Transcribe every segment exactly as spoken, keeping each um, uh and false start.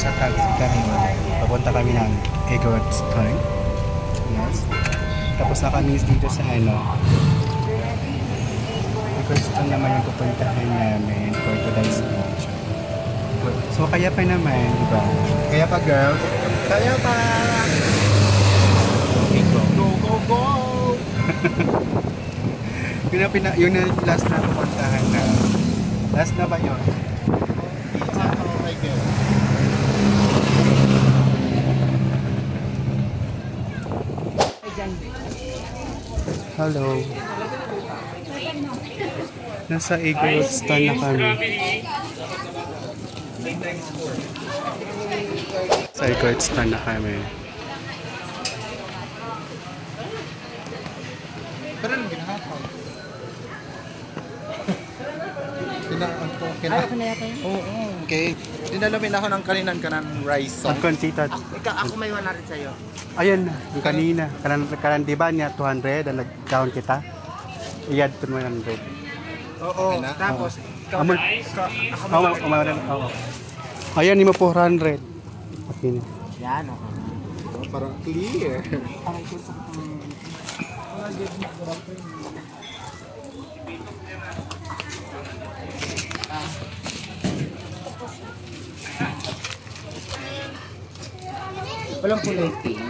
Sa taxi kami, papunta kami ng Eggleston. Yes. Tapos na kami dito sa ano, Eggleston naman yung pupuntahan namin for today's video. So, kaya pa naman, di ba? Kaya pa, girl. Kaya pa. Okay, go. Go, go, go! Yun ang pina-, yun ang last na pupuntahan na. Last na ba yun? Pizza, oh my God. Hello. Nasa Eggleston na kami. Sa Eggleston na kami. Pero anong ginahapon? Kina-, ang to, kina-, Ay, ako na yata yun. Oo, okay. Dinala mi na ako ng kanina, kanang rice. Ang kontita. Ako, ikaw, ako may one hundred sa'yo. Ayan na, yung kanina. Kanan, kanan, di ba niya two hundred, ang nagkaon kita? Iyad ko one hundred. Oo, okay na? Tapos, ikaw, amo, ikaw, ako, amo, amo, amo. Ayan, imo four hundred. Okay na. Yan, okay na. Para clear. Aray ko, sakit ang Walang kulay pink.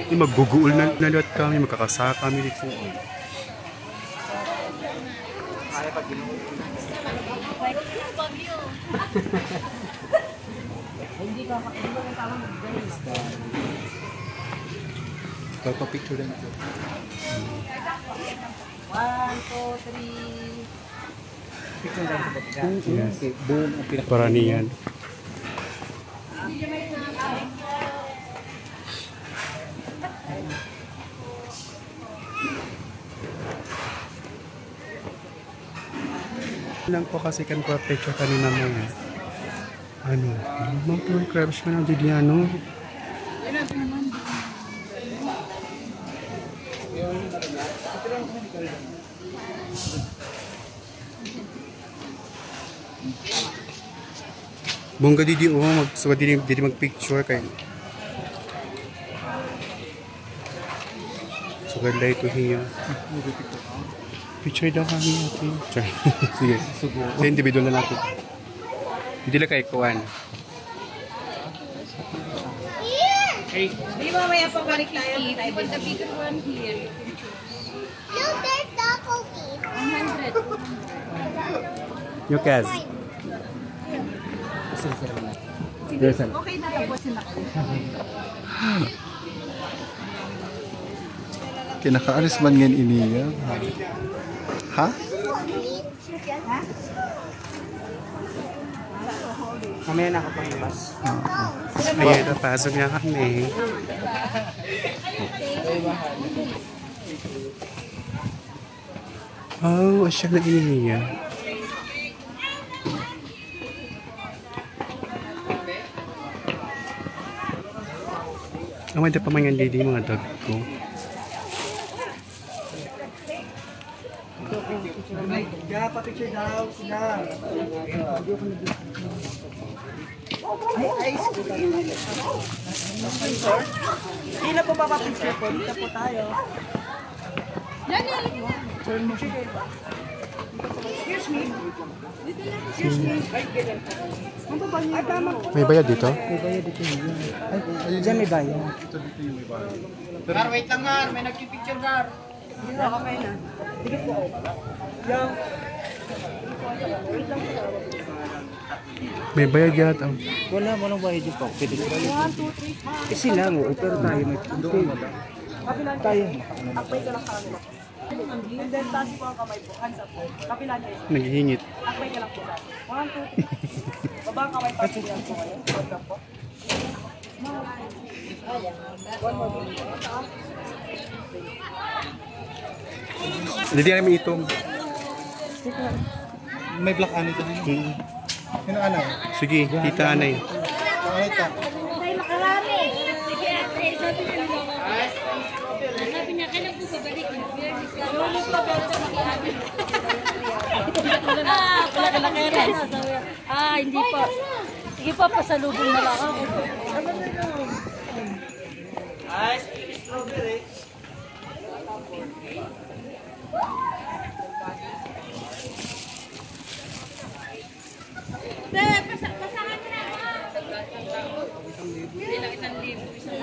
Di, magguguol na, na liwat kami, magkakasaka kami dito. Hindi ka, hindi ka kasama mag-ganun. Papapicture lang ito. One, two, three. Picture lang ito. Yes. Buong ang pinaka- Para niyan. Lang po kasi kan picture kanina mo eh. Ano? Mga crabs man ang didi, ano? Bongga didi, oh, mag-, sugad didi, didi mag-picture kay. Sugad la ito hiya. Picture daw kami, ate. Char. Sige. Sa individual na natin. Hindi lang kay kuan. Di, mamaya pabalik tayo. Put the bigger one here. Look, there's taco meat. One hundred. You guys. Sige, sir. Sige, okay na, tapusin na. Kinakaalis man ngayon iniya. Ha? Mamaya na ako paglabas. Oo. Ayan, papasok na kami. Oh, asya na ini niya. Ang may pa man nga didi, mga dagko. Kaya pa-picture daw sila. Ay, ay, sorry. Hindi na po papapicture po. Dito po tayo. Excuse me. Excuse me. Ay, tama po. May bayad dito? May bayad dito. Ay, diyan may bayad. Gar, wait lang, Gar. May nagpipicture, Gar. May bayad yata. Wala, walang bayad yung pag-, pwede ko. Kasi lang, oo, pero tayo may, tayo. Naghihingit. Didi kami itom. May black ani ito. Hmm. Yun ang anay. Sige, tita anay. Anay ta. Sabi niya, kailan po babalik? Ah, hindi pa. Sige pa, pasalubong na lang ako. Ice cream, strawberry. Hindi lang isang libo. Isang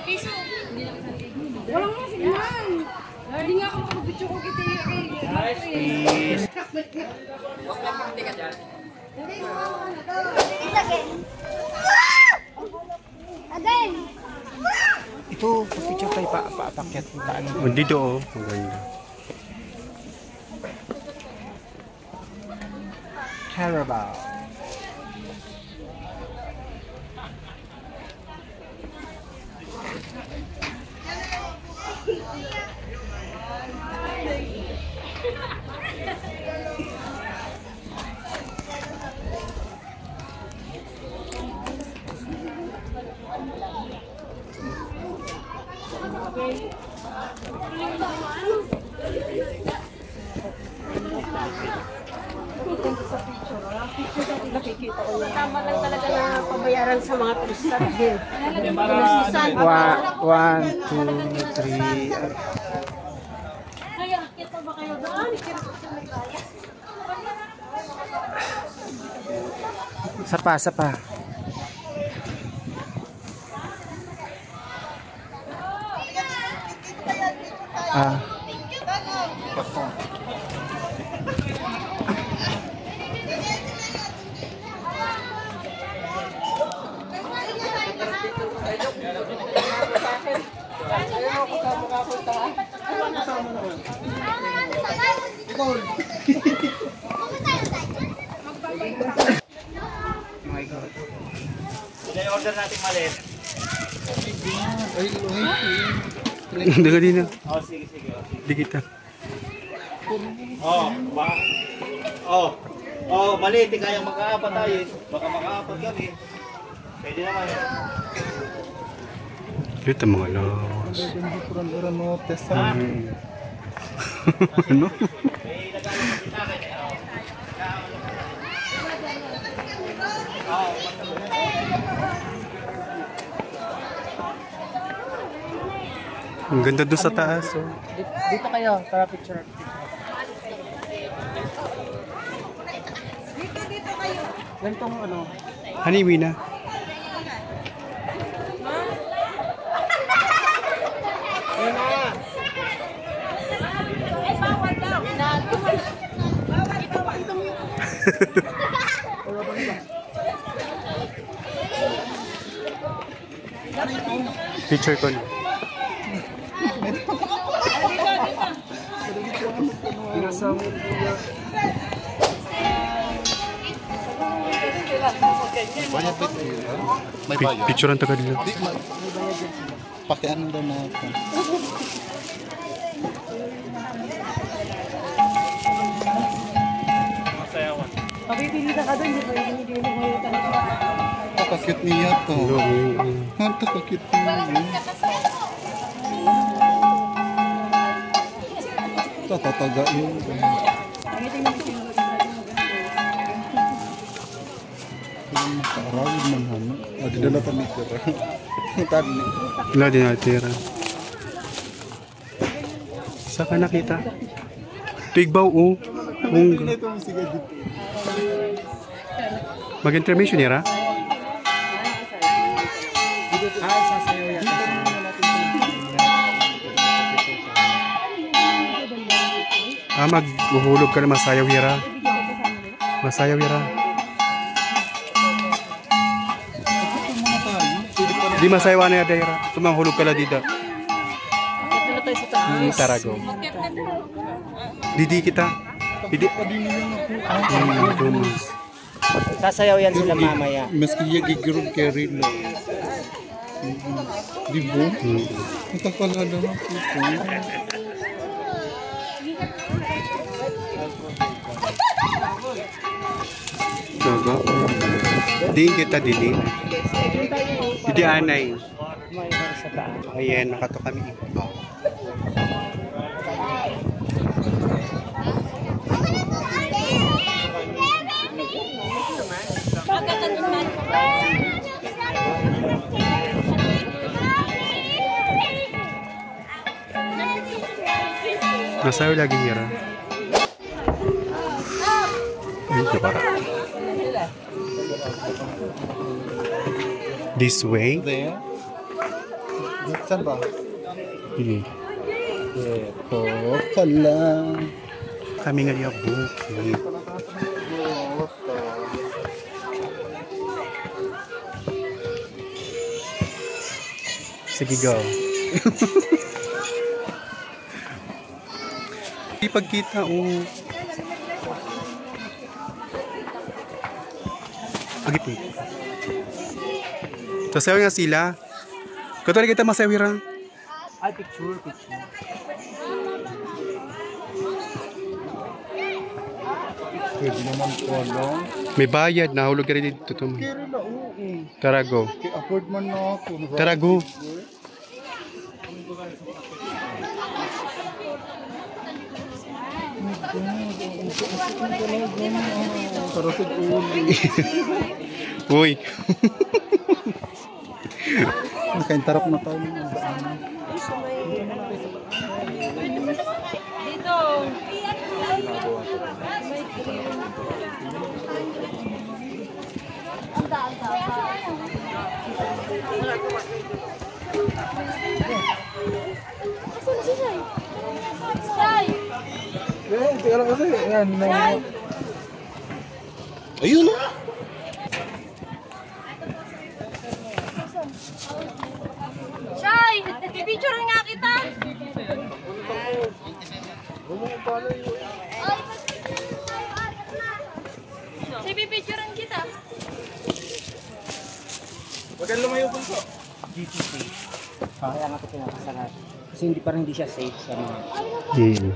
piso. Hindi lang isang libo. Walang masiman. Hindi nga ako makapag-video ko kita. Again. Ito, picture tayo pa, paapakyat. Paano? O, dito, o. Maganda. Carabao. Tama lang talaga na pabayaran sa mga turista. One, one, two, three. Sapa, sapa. Ah. Ito yung order natin maliit. Ay, ay, ay. Daga din na. Oh, sige, sige, oh, sige. Di kita. Oh, ba? Oh. Oh, maliit, kaya makaapat tayo. Baka makaapat kami. Pwede naman. Ito mga lawas. Ano? Ang ganda doon sa taas, oh. Dito kayo, para picture. Ganitong ano. Haniwi na. Picture ko na. May bayad. Picture ang tagad nila. Pakiano daw na ako. Mapipili na ka doon, di ba? Hindi mo ngayon talaga. Napaka-cute niya to. Napaka-cute niya. Tatatagain. Makaaragod man, ano? Ah, di dala ta ni tira. Tani. Wala din na tira. Sa ka nakita? Tigbaw, oh. Ungga. Mag-intermission nira? Ah, maghuhulog ka na, masayaw hira. Masayaw hira. Di masayaw na ya daira. Tumahulog ka la dida. Hmm, tarago. Didi kita. Didi. Hmm, tumo. Sasayaw yan sila mamaya. Maski iya gigirog kay Rilo. Di ba? Hmm. Ang takal na lang ako. Taga. Di kita dili. Didi anay. Ayan, nakato kami ibaw. Masayaw lagi hira. Ay, kabara. This way? There? Saan ba? Sige. Ito, kala. Kami nga niya bukid. Sige, go. Ipagkita, oh. Agi po. Sasayaw nga sila. Kato na kita masayaw hira. Ay, picture, picture. Pwede naman po, ano? May bayad, nahulog ka rin dito. Kaya rin na, oo. Tara, go. Kaya afford man na ako. Tara, go. Para sa ulo. Uy. Nakaintarap na tayo ng daan. Dito. Ayun na. Shy! Pipicture nga kita! Shy, pipicturean kita! Huwag kang lumayo, bunso. Dito safe. Kaya nga ito pinapasarap. Kasi hindi, parang hindi siya safe sa mga Hmm.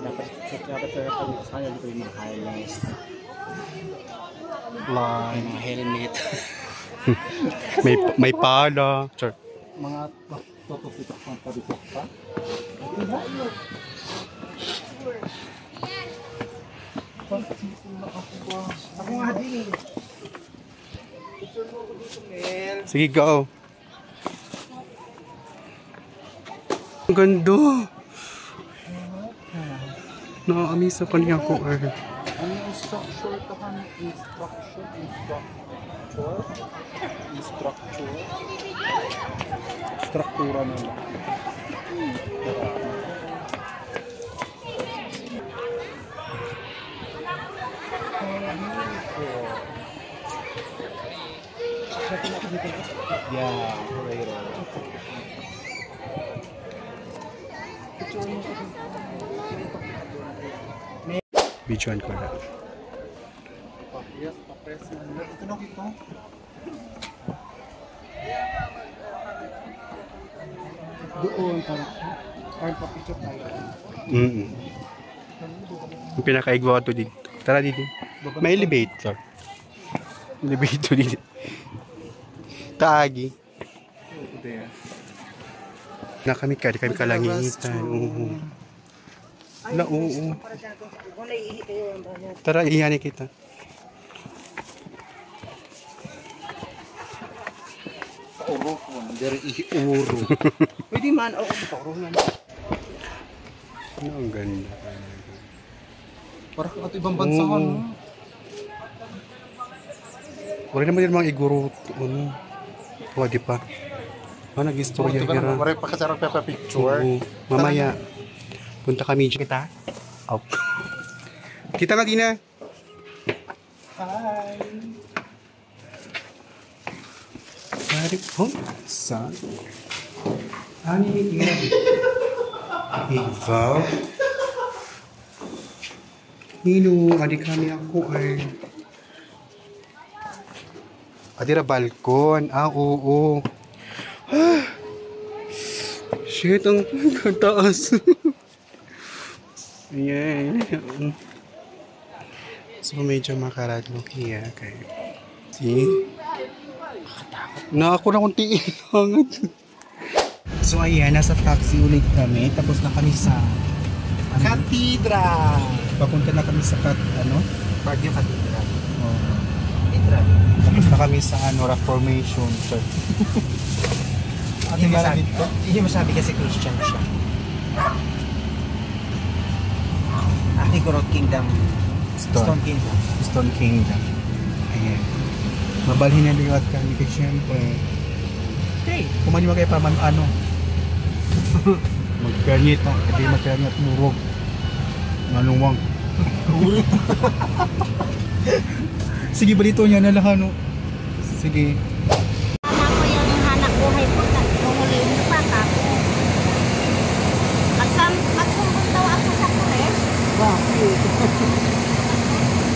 Dapat, dapat sa, sa, sa, sa, sa, may mga harness. May mga helmet. May, may pala. Sure. Mga to-, to-, to-, to-, to-, to-, to-, to-, to-, Ako nga din eh. Sige, go. Ang ganda. Nakaamiss ako niya ko, eh. Ano yung structure ka, han? Instruction, instructor? Instructor? Struktura na lang. Yeah, right, right. Videoan ko na. Yes, pa-press mo. Ito na, ito. Doon, para, para pa-picture tayo. Mm. Ang pinakaigwa to dito. Tara dito. May elevator. Elevator dito. Taagi. Na kami ka, di kami kalangitan. Oo. La, oo. Tara, ihani kita. Uro ko, diri ihi uro. Pwede man, oo, uro man. Ano, ang ganda talaga. Para ka ito ibang bansa, no? Wala naman yung mga iguro, ano. Pwede pa. Ah, nag-istorya hira. Wala pa kasi ako picture. Oo. Mamaya, punta kami dyan. Kita? Oh. Kita na din na. Hi. Pare po, sa anime ira. Ikaw? Nino, adi kami ako ay. Adi ra balkon. Ah, oo. Shit, ang taas. Ayan. So, medyo makaradlok hiya kay. See? Na ako na kung tiin. So, ayan, nasa taxi ulit kami. Tapos na kami sa, ano? Cathedral! Papunta na kami sa kat-, ano? Baguio Cathedral. Oh. Cathedral. Tapos na kami sa, ano, Reformation Church. Ate Mara dito? Hindi masabi kasi Christian siya. Kingdom. Stone. Stone Kingdom. Stone Kingdom. Ayan. Mabalhin na liwat kami kay siyempre. Okay. Kumani mo kay paman ano. Magkanyit, no? Hindi magkanyit, murog. Manuwang. Sige, balito niya na lang, no? Sige. Ako yung hanap buhay ko, ta-, kukunin niyo pa, kako. Magsam-, magsumbong daw ako sa pulis. Bakit?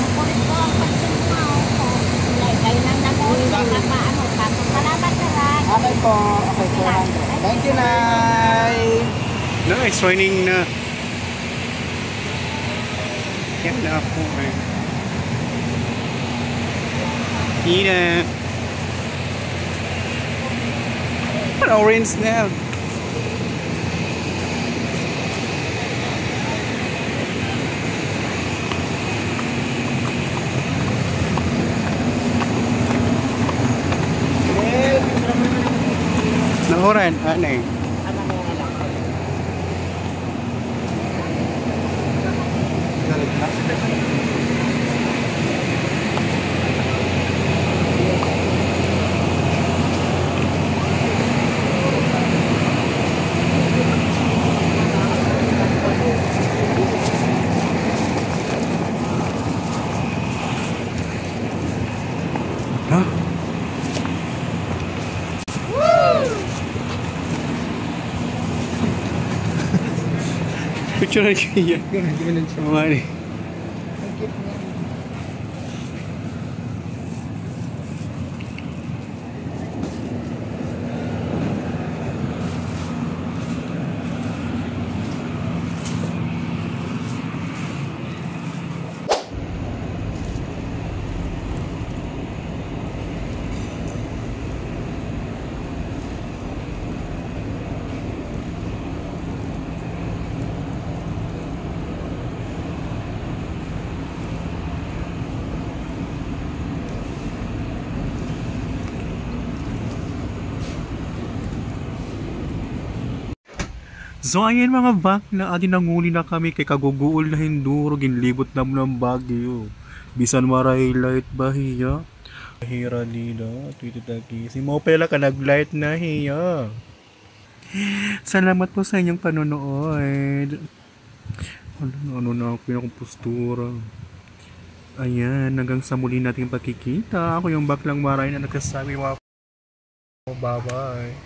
Ang pulis ko, ang pagsumbong ako. Wala, kayo nang nag-uusap, papaano, papasalamat na lang. Okay po, okay po, Andre. Thank you, Nay. Nice, raining na. Yan na po eh. Ina. An orange na. Nahuran, ano eh? Ha? Picture na siya. Gawin, gawin lang siya. Mali. So, ayan, mga bakla, adi nanguli na kami kay kaguguol na hin duro, ginlibot namon han bagyo. Bisan waray light ba hiya? Hira nila, twenty thirty. Si Mo pala ka nag-light na hiya. Salamat po sa inyong panonood. Ano, ano na ako, yung akong postura. Ayan, hanggang sa muli nating pagkikita. Ako yung baklang waray na nagsasabi, mga bye-bye.